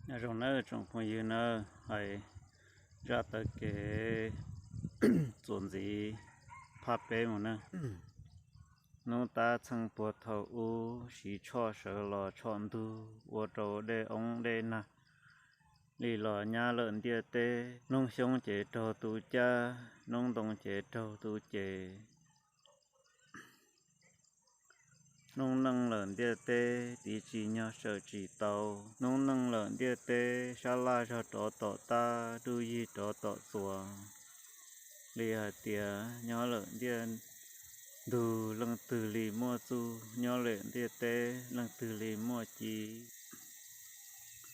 Nyob zoo nawb tsoom phooj ywg nawb, hais zaj taw kev txuas ntxiv phaj peb mus nawb. Hnub tab txheej puag thaum ub, siv tshoj sawv los tshoj ntug, ua rau dej oob dej nag li los nyab lawm ntiaj teb. Noob Xyoob ces raug tu caj, noob Ntoo ces raug tu ces. Noob neej lawm ntiaj teb, tiv tsis nyog sawm tsis tau. Noob neej lawm ntiaj teb, sab laj zog rov tom tab, dub yig rov tom txuas. Li hais tias nyob lawm ntiaj ntug, leej twg li muaj txuj, nyob lawm ntiaj teb, leej twg li muaj ci.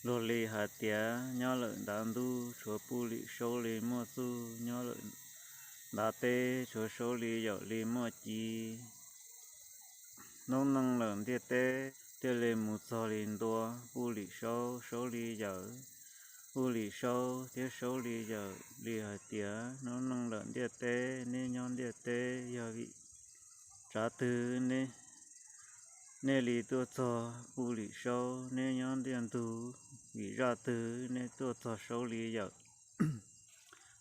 Luag li hais tias nyob lawm ntav ntuj, tshuav Puj Lim Saub li muaj txuj, nyob lawm ntav teb, tshuav Saub li Yawm li muaj ci. Noob neej lawm ntiaj teb, thiaj li mus txog li ntua, Puj Lim Saub, Saub li Yawm, Puj Lim Saub thiab Saub li Yawm. Li hais tias noob neej lawm ntiaj teb, neb nyob ntiaj teb yog vim tsav twg, neb li tuaj txog Puj Lim Saub, neb nyob ntiaj ntug vim zaj twg, neb tuaj txog Saub li Yawm.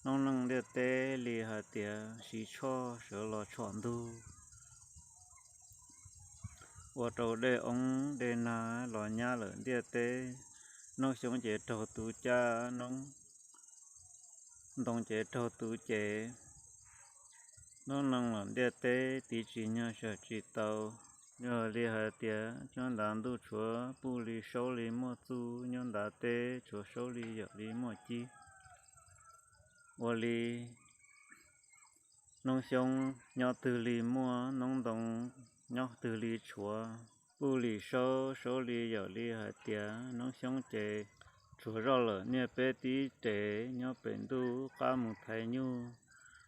Noob neej ntiaj teb li hais tias siv tshoj sawv los tshoj ntug, ua rau dej oob dej nag los nyab lawm ntiaj teb. Noob Xyoob ces raug tu caj, noob Ntoo ces raug tu ces. Noob neej lawm ntiaj teb, tiv tsis nyog sawm tsis tau. Yog li hais tias nyob ntav ntuj tshuav Puj Lim Saub li muaj txuj, nyob ntav teb tshuav Saub li Yawm li muaj ci. Ua li noob Xyoob nyob twg li muaj, noob Ntoo nyob twg li tshuav. Puj Lim Saub, Saub li Yawm li hais tias noob Xyoob ces tshuav zoj lawm niaj peb tib rev, nyob pem ntuj qab mus thaiv nyuj.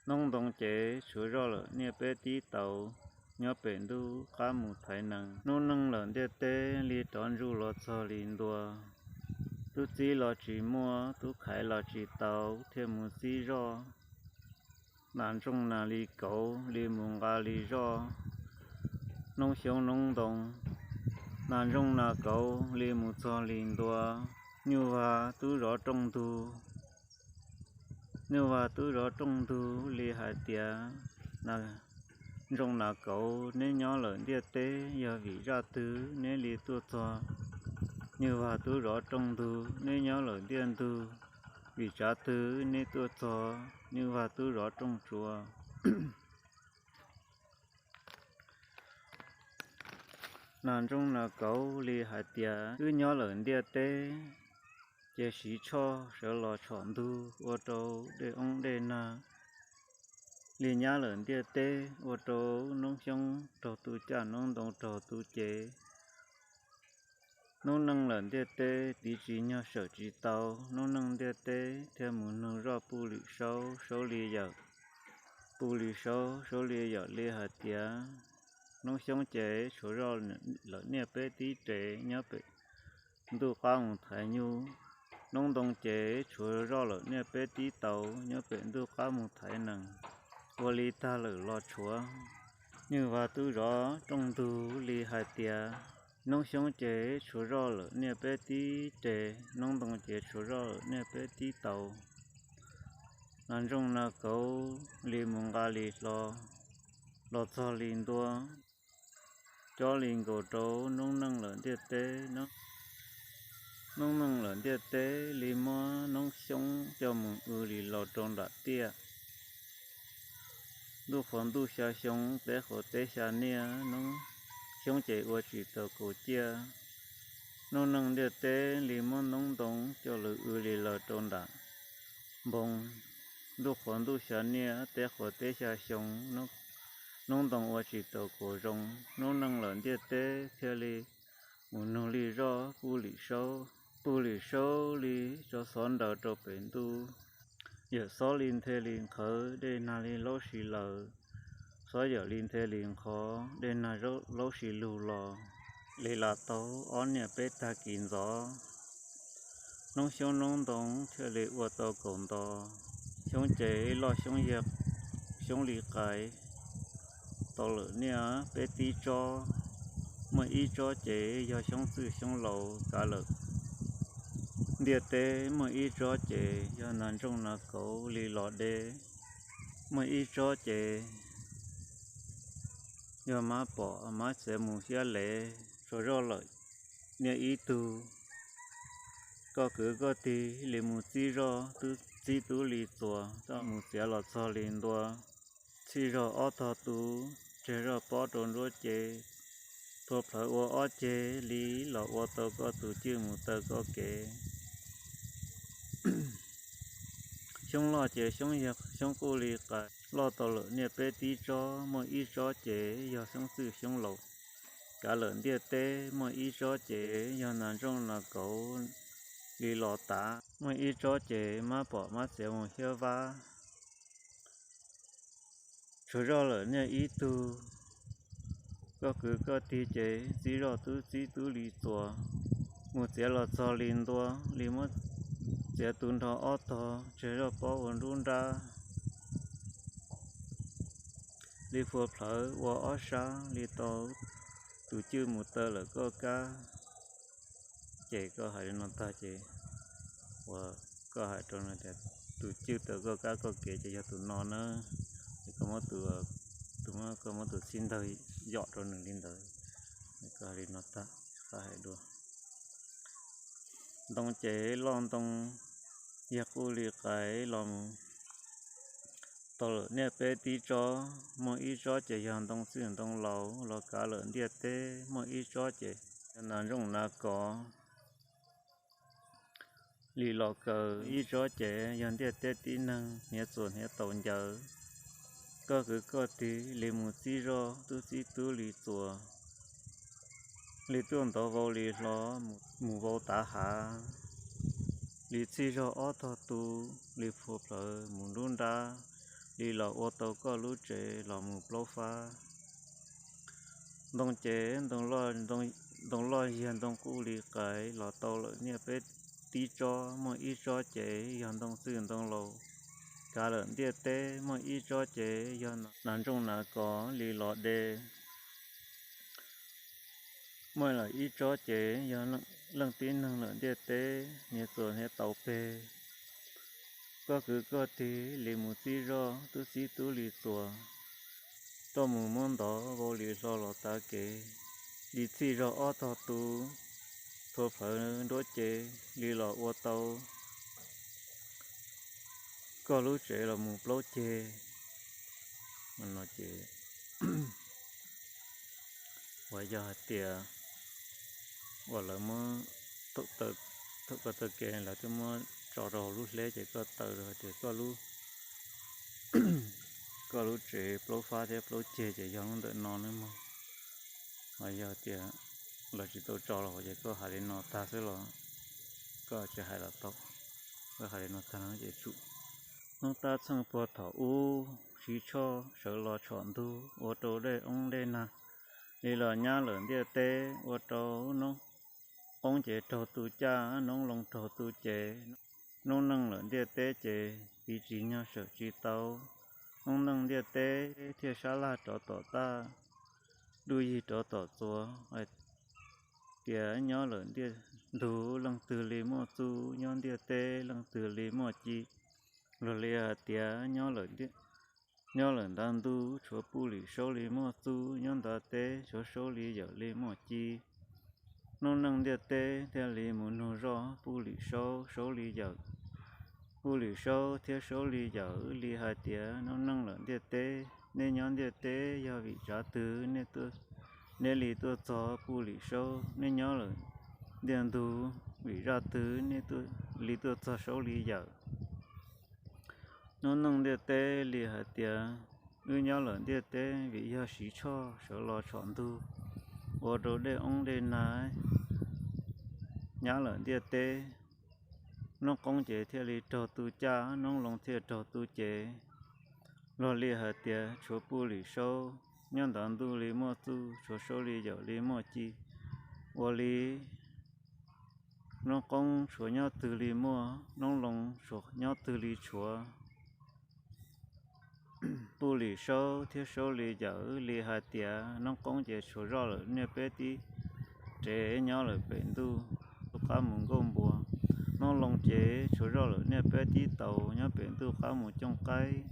Noob Ntoo ces tshuav zoj lawm niaj peb tib taus, nyob pem ntuj qab mus thaiv nees. Noob neej lawm ntiaj teb, li rov ntsuj los txog li ntua. Tub txib los tsis muaj, tub khaiv los tsis tau, thiaj mus txib zoj. Nas ntsooj nas li kauv, li mus nqa li zoj. Noob Xyoob noob Ntoo, nas ntsooj nas kauv li mus txog li ntua. Nyuj Vag tub zov rooj ntug. Nyuj Vag tub zov rooj ntug li hais tias nas ntsooj nas kauv, neb nyob lawm ntiaj teb yog vim zaj twg, neb li tuaj txog Nyuj Vag tub zov rooj ntug. Neb nyob lawm ntiaj ntug vim tsav twg, neb tuaj txog Nyuj Vag tub zov rooj tsuas. Nas ntsooj nas kauv li hais tias wb nyob lawm ntiaj teb, ces siv tshoj sawv los tshoj ntug, ua rau dej oob dej nag li nyab lawm ntiaj teb, ua rau noob Xyoob raug tu caj, noob Ntoo raug tu cev. Noob neej lawm ntiaj teb, tiv tsis nyog sawm tsis tau. Noob neej ntiaj teb thiaj mus nug zoj Puj Lim Saub, Saub li Yawm. Puj Lim Saub, Saub li Yawm li hais tias noob Xyoob ces tshuav zoj lawm niaj peb tib rev, nyob pem ntuj qab mus thaiv nyuj. Noob Ntoo ces tshuav zoj lawm niaj peb tib taus, nyob pem ntuj qab mus thaiv nees. Ua li tag lawm los tshuav Nyuj Vag tub zov rooj ntug li hais tias noob Xyoob ces tshuav zoj lawm niaj peb tib rev, noob Ntoo ces tshuav zoj lawm niaj peb tib taus. Nas ntsooj nas kauv li mus nqa li hlo, los txog li ntua. Cob li nkaus rau noob neej lawm ntiaj teb, noob neej lawm ntiaj teb li muab noob Xyoob coj mus w li los rau nram tiaj. Ntuj qhuav ntuj xya xyoo, teb qhuav teb xya niaj, noob Xyoob ces ua tsis tau kaus ciaj. Noob neej ntiaj teb li muab noob Ntoo coj lawv w li los rau nram npoo. Ntuj qhuav ntuj xya niaj, teb qhuav teb xya xyoo, noob Ntoo ua tsis tau kaus zoo. Noob neej lawm ntiaj teb thiaj li mus nug li zoj Puj Lim Saub. Puj Lim Saub li tso xov nraws rau pem ntuj. Yawm Xob li nthe li nqhawv, dej nag li laub si lawm. Xob Yawm li nthe li nqhov, dej nag laub si lug los. Li lam tau ob niaj peb tag kis ntxov, noob Xyoob noob Ntoo thiaj li ua tau kaus nto. Xyoob ces loj xyoob yag, xyoob li qais, tau lawm niaj peb tib tsob. Muaj ib tsob ces yog xyoob txwj xyoob laus kav lawm Ntiaj teb muaj ib tsob ces yog nas ntsooj nas kauv li los de, muaj ib tsob ces yog mab pom mab txiav mus hiab lev, tsuas zoj lawm niaj ib tug. Koj kwv koj tij li mus txib zoj, tub txib tub li txuas, toj mus txiav los txog li ntua. Txhij zog ob tog tu, tseg zoj pob rau nruab cev, phua plhawv ua ob ceg li los ua tau koj tus cwj mus taw koj kev. Xyoob loj ces xyoob yog xyoob kuj li qais, loj tau lawm niaj peb tib tsob, muaj ib tsob ces yog xyoob txwj xyoob laus. Kav lawm ntiaj teb muaj ib tsob ces yog nas ntsooj nas kauv li los tav, muaj ib tsob ces mab pom mab txiav mus hiab vab, tsuas zoj lawm niaj ib tug. Koj kwv koj tij ces txib zoj tub txib tub li txuas, mus txiav los txog li ntua, li muab txiav tu nrho ob tog, tseg zoj pob ua nruab nrab, li phua plhawv ua ob sab li tau tus cwj mus taw lawm koj kab. Ces koj hais li no tag ces uas koj hais rau nws tias tus cwj taw koj kab koj kev ces yog tus no na. Ces koj muab tus, tus, koj muab tus txhib ntawg yom rau nws li ntawd. Koj hais li no tag, koj hais dua. Ntoo ces loj ntoo yog kuj li qais los mus tau lawm niaj peb tib tsob, muaj ib tsob ces yog ntoo txwj ntoo laus los kav lawm ntiaj teb, muaj ib tsob ces yog nas ntsooj nas kov li los kaw, ib tsob ces yog ntiaj teb tib neeg hniav txuas hniav tau ncaws. Koj kwv koj tij li mus txib zoj, tub txib tub li txuas, li tuaj ntov vau li hlo, mus vau tav hav, li txhij zog ob tog tu, li phua plhawv mus nruab nrab, li los ua tau koj lub tsev los mus plaub fab. Ntoo ces ntoo loj yog ntoo kuj li qais los tau lawm niaj peb tib tsob, muaj ib tsob ces yog ntoo txwj ntoo laus kav lawm ntiaj teb, muaj ib tsob ces yog nas ntsooj nas kov li los de. Muaj lawm ib tsob ces yog leej tib neeg lawm ntiaj teb, hniav txuas hniav tau peg. Koj kwv koj tij li mus txib zoj, tub txib tub li txuas, tuaj mus muab ntov vau li hlo los tav kev, li txhij zog ob tog tu, phua plhawv nruab cev li los ua tau koj lub tsev los mus plaub ceg. No ces uas yog hais tias uas lawv muab thaum koj taw kev lawv twb muab tso rau hauv lub hleb ces koj taw rau hais tias koj lub, koj lub tsev plaub fab thiab plaub ceg ces yog lub ntawm no nawb mog. Ho yog tias lawv tsis tau tso los ces koj hais li no tag xwb los koj tsis hais los tau. Koj hais li no tag no ces tsum. Hnub tab txheej puag thaum ub, siv tsho sawv los tshom ntug, ua rau dej oob dej nag li los nyab lawm ntiaj teb, ua rau noob qoob ces raug tu caj, noob loo raug tu cev. Noob neej lawm ntiaj teb ces tiv tsis nyog sawm tsis tau. Noob neej ntiaj teb thiaj sab laj rov tom taj, duj yig rov tom txuas hais tias nyob lawm ntiaj ntug leej twg li muaj txuj, nyob ntiaj teb leej twg li muaj ci. Luag li hais tias nyob lawm ntav ntuj tshuav Puj Lim Saub li muaj txuj, nyob ntav teb tshuav Saub li Yawm li muaj ci. Noob neej ntiaj teb thiaj li mus nug zoj Puj Lim Saub, Saub li Yawm. Puj Lim Saub thiab Saub li Yawm li hais tias noob neej lawm ntiaj teb, nej nyob ntiaj teb yog vim tsav twg nej li tuaj txog Puj Lim Saub, nej nyob lawm ntiaj ntug vim zaj twg nej li tuaj txog Saub li Yawm. Noob neej ntiaj teb li hais tias wb nyob lawm ntiaj teb vim yog siv tsho sawv los tshom ntug, ua rau dej oob dej nag nyab lawm ntiaj teb. Noob qoob ces thiaj li raug tu caj, noob loo thiaj raug tu cev. Luag li hais tias tshuav Puj Lim Saub, nyob ntav ntuj li muaj txuj, tshuav Saub li Yawm li muaj ci. Ua li noob qoob tshuav nyob twg li muaj, noob loo tshuav nyob twg li tshuav. Puj Lim Saub thiab Saub li Yawm li hais tias noob qoob ces tshuav zoj lawm niaj peb tib rev nyob lawm pem ntuj, tu qab mus nkauj npua. Noob Loo ces tshuav zoj lawm niaj peb tib taus nyob pem ntuj qab mus cooj qaib.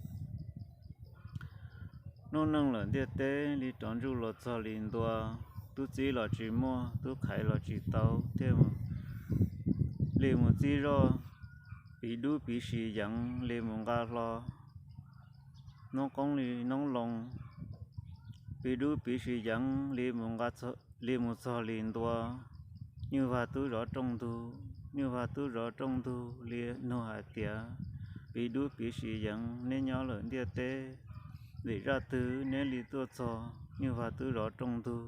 Hnub neej lawm ntiaj teb li rov ntsuj los txog li ntua, tub txib los tsis muaj, tub qhaiv los tsis tau, thiaj li mus txib zoj, piv dub piv sis yeev li mus nqa hlo, noob qoob li noob loo, piv dub piv sis yeev li mus nqa, li mus txog li ntua. Nyuj Vaj tub zov rooj ntug, Nyuj Vaj tub zov rooj ntug li nug hais tias, piv dub piv sis yeev, neb nyob lawm ntiaj teb, vim zaj twg neb li tuaj txog? Nyuj Vaj tub zov rooj ntug,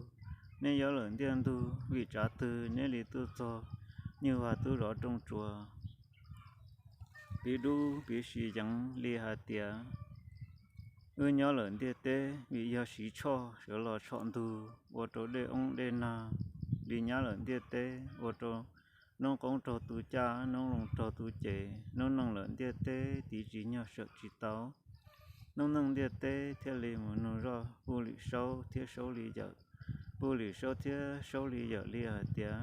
neb nyob lawm ntiaj ntug, vim tsav twg neb li tuaj txog? Nyuj Vaj tub zov rooj tsuas, piv dub piv sis yeev li hais tias, wb nyob lawm ntiaj teb vim yog siv tshoj sawv los tshoj ntug ua rau dej oob dej nag li nyab lawm ntiaj teb, ua rau noob qoob raug tu caj, noob loo raug tu ces, noob neej lawm ntiaj teb tiv tsis nyog sawm tsis tau. Noob neej ntiaj teb thiaj li mus nug zoj Puj Lim Saub thiab Saub Li Yawm. Puj Lim Saub thiab Saub Li Yawm li hais tias,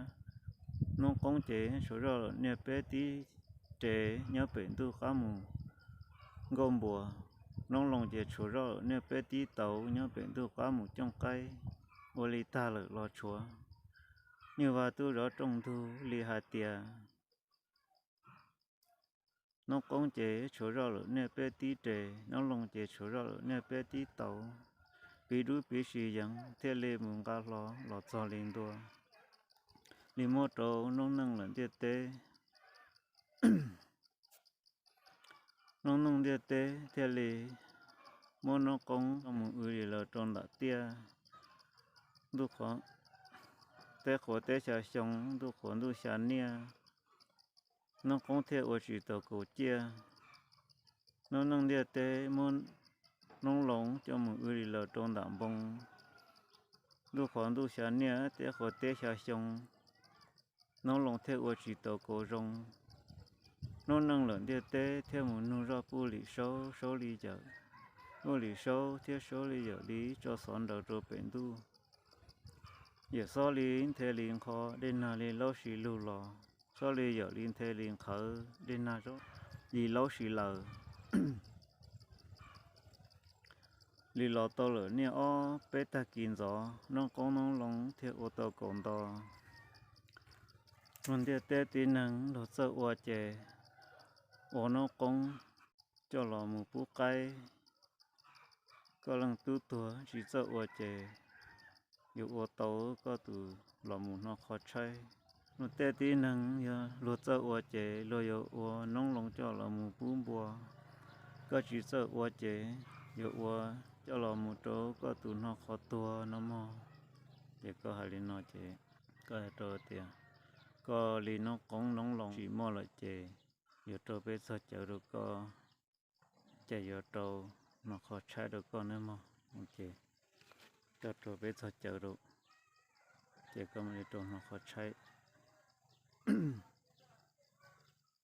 noob qoob ces tshuav zoj lawm niaj peb tib re nyob pem ntuj qab mus nkauj npua, noob loo ces tshuav zoj lawm niaj peb tib taus nyob pem ntuj qab mus cooj qaib, ua li tag lawm los tshuav. Nyuj Vaj tub zov rooj ntug li hais tias, noob qoob ces tshuav zoj lawm niaj peb tib re, noob loo ces tshuav zoj lawm niaj peb tib taus, piv dub piv sis yeev thiaj li mus nqa hlo los txog li ntua, li muab rau noob neej lawm ntiaj teb. Noob neej ntiaj teb thiaj li muab noob qoob coj mus w li lawm rau ntawm tiaj, ntuj qhuav teb qhuav teb xya xyoo, ntuj qhuav ntuj xya niaj, noob qoob thiaj ua tsis tau kaus ciaj. Noob neej ntiaj teb muab noob loo coj mus w li lawm rau ntawm npoo, ntuj qhuav ntuj xya niaj, teb qhuav teb xya xyoo, noob loo thiaj ua tsis tau kaus zoo. Noob neej lawm ntiaj teb thiaj mus nug zoj Puj Lim Saub, Saub Li Yawm. Puj Lim Saub thiab Saub Li Yawm li tso xov nraws rau pem ntuj. Yawm Xob li nthe li nqho, dej nag li laub si lug los, Xob Li Yawm li nthe li nqhawv, dej nag li laub si lawm. Li los tau lawm niaj ob peb tag kis ntxov, noob qoob noob loo thiaj ua tau kaus nto. Luag ntiaj teb tib neeg luag txawj ua ces ua noob qoob coj los mus pub qaib. Koj leej tub tuag tsis txawj ua ces yuav ua tau koj tus los mus hnov qhov tshaib. Luag tej tib neeg yog luag txawj ua ces luag yuav ua noob loo coj los mus pub npua. Koj tsis txawj ua ces yuav ua coj los mus rau koj tus hnov qhov tuag no mog. Ces koj hais li no ces koj hais rau tias, koj li noob qoob noob loo tsis muaj lawm ces yuav rau peb txog cawv rau koj, ces yuav rau hnov qhov tshaib rau koj nawb mog. Ces koj rau peb txog cawv rau, ces koj mam li rau hnov qhov tshaib.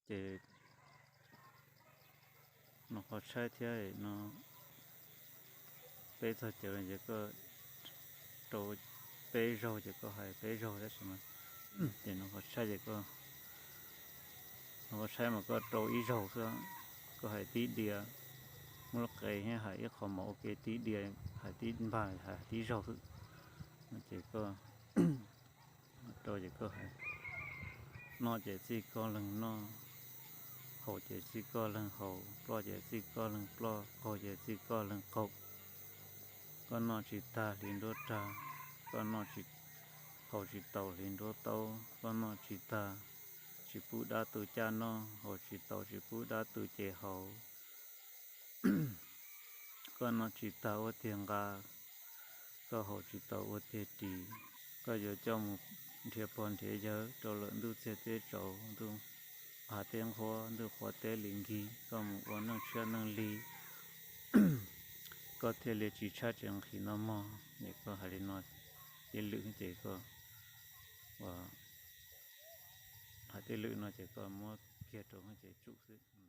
Ces hnov qhov tshaib thiab no, peb txog cawv ces koj rau peb zaug ces koj hais peb zaug tab sis mas ces hnov qhov tshaib ces koj, hnov qhov tshaib mas koj rau ib zaug xwb, koj hais tib diav, muab lub qe thiab hais ib qho mov ua ke tib diav, hais tib npag hais tib zaug xwb. Ces koj rau ces koj hais, noj ces txij koj leeg noj, haus ces txij koj leeg haus, ploj ces txij koj leeg ploj, qaug ces txij koj leeg qaug. Koj noj tsis tag hliv nruab rag, koj noj tsis, haus tsis taus hliv nruab taub, koj noj tsis tag tsis pub dab tu caj noj, haus tsis taus tsis pub dab tu ces haus. Koj noj tsis tag ua tiag nqa, koj haus tsis tau ua tiag ris. Koj yuav coj mus nrhiav pog nrhiav yawg rau lawm ntuj txiag teb tsaus, ntuj hav teb nqhuab, ntuj qhuav teb li nkig, koj mus ua neej tshiab neej lig, koj thiaj li tsis tshaib tsis nqhis no mog. Es koj hais li no, tib lwm ces koj, hais tib lwm no ces koj muab kiag rau ces tsum xwb.